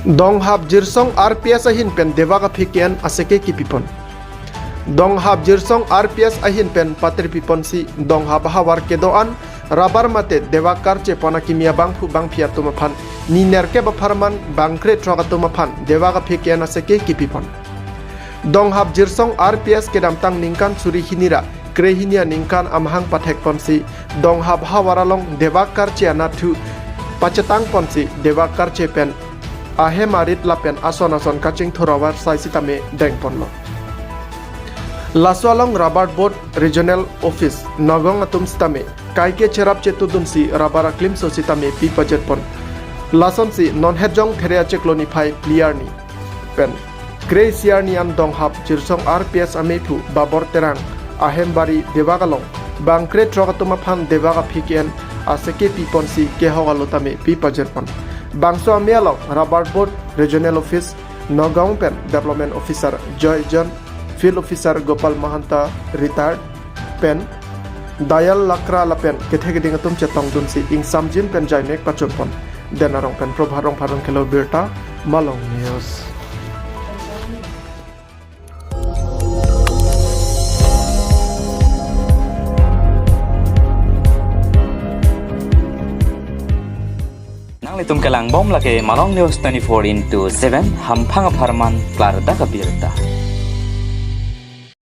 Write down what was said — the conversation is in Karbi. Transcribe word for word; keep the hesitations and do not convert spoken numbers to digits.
Donghap Jirsong R P S ahin pen Dewak aphi ke-en aseke kipipon. Donghap Jirsong R P S ahin pen patri piponsi Donghap ahavar kedo-an rubber mate Dewak karche pon akimi abangphu bangphi atum aphan ni nerkep apharman bangkre throk atum aphan Dewak aphi ke-en aseke kipipon. Donghap Jirsong R P S kedamtang ningkan suri hini ra kre hini aningkan amahang pathek ponsi Donghap ahavar along Dewak karche anatthu pachetang ponsi Dewak karche pen ahem arit lapen ason ason kachingthur avarsai sitame dengponlo. Laso along Rubber Board Regional Office Nagaon atum sitame kaike cherap chetudunsi rubber aklimso sitame pi pajetpon. Lasonsi non Hetjong There achiklo niphai phli arni pen kre isi arni an Donghap Jirsong R P S amephu Babor Terang ahem bari Dewak along bangkre throk atum aphan Dewak aphi ke-en aseke piponsi kehok alo tame pi pajetpon. Bangso amei along Rubber Board Regional Office Nagaon pen Development Officer Joy John, Field Officer Gopal Mahanta retired pen Dayal Lakra lapen kethe keding atum chetongdunsi ingsamjin pen jaimek pachunpon. Den arong pen Prabhat Rongphar Rongkhelo birta, Malong News. Nanglitum kelangbom lake Malong News twenty-four into seven, hamphang apharman klardak abirta.